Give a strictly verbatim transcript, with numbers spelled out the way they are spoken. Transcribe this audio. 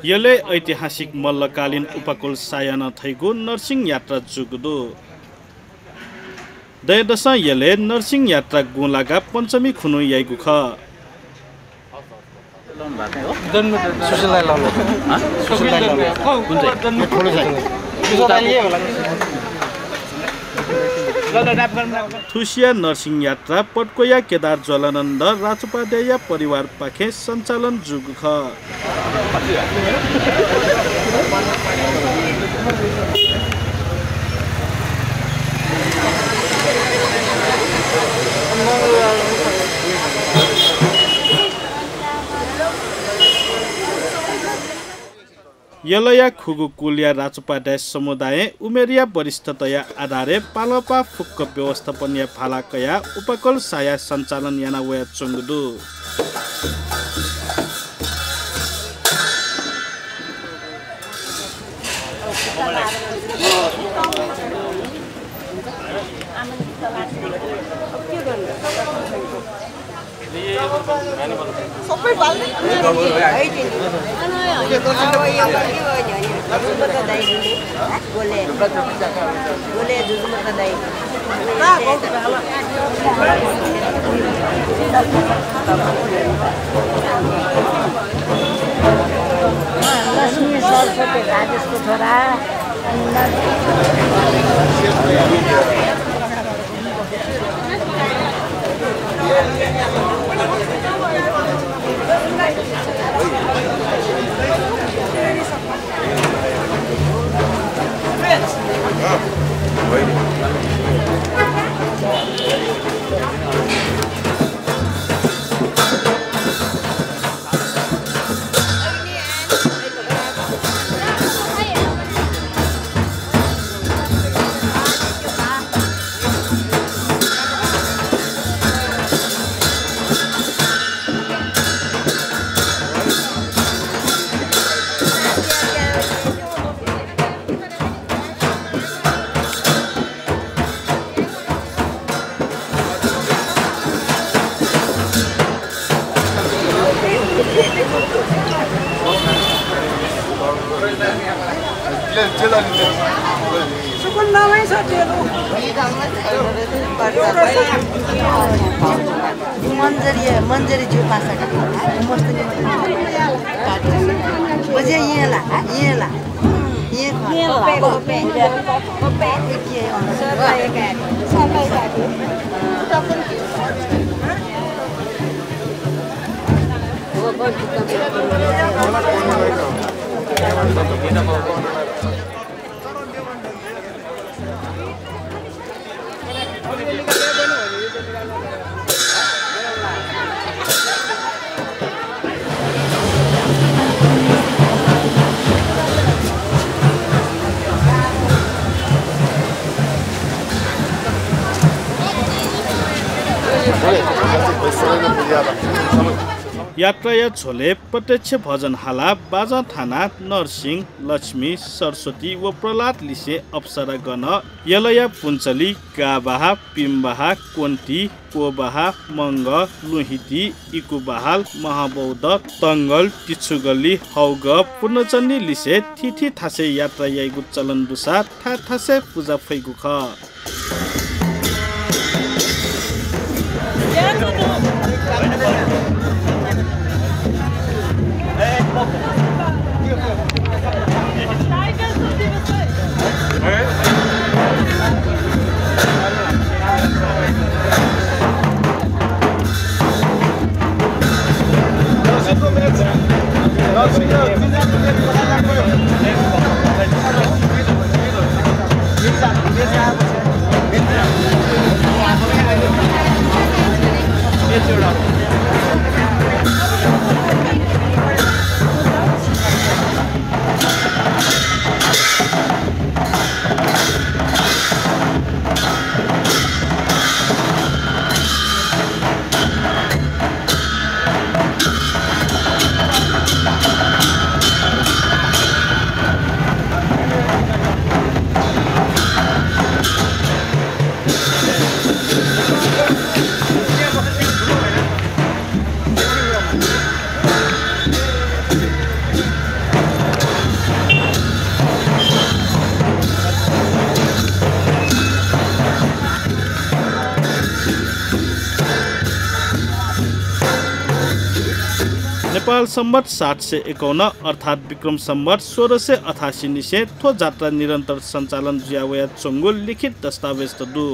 यलय् ऐतिहासिक मल्लकालीन उपकूल सायानं थइगु नरसिंह यात्रा जूगु दु। दँय्‌दसं यलय् नरसिंह यात्रा गुँलागा पञ्चमी खुन्हु याइगु खः। थुसिया नरसिंह यात्रा पटक्वया केदार ज्वलानन्द राजोपाध्यायया परिवारपाखें सञ्चालन जूगु खः। यलया खुगू कुलया राजोपाध्याय समुदायं उमेरया वरिष्ठताया आधारय् पालंपाः फुक्क व्यवस्थापनया भाला कयाः उपकूल साया सञ्चालन याना वयाच्वंगु दु। लक्ष्मी सरस्वती राजेशको छोरा। मन्जरी, मन्जरी ज्यू पासा का। मस्त ज्यू। बजे यें ला, यें ला। यें खः। यें ला। यात्राया झ्वलय् प्रत्यक्ष भजन हालाः बाजं थानाः नरसिंह, लक्ष्मी, सरस्वती व प्रह्लाद लिसें अप्सरागण, यलया पुन्चली, गाःबहाः, पिमबहाः, क्वन्ति, क्वबहाः, मंगः, लुहिति, इकुबहाल, महाबौद्ध, तंगल, तिछुगली, हौगः, पूर्णचण्डी लिसें थीथी थासय् यात्रा याइगु चलन दुसा थाय् थासय् पुजा फइगु खः। नेपाल संवत् सात सय एकाउन्न अर्थात् विक्रम संवत् सोह्र सय अठासी निसें थ्व जात्रा निरन्तर सञ्चालन जुया वयाच्वंगु लिखित दस्तावेजत दु।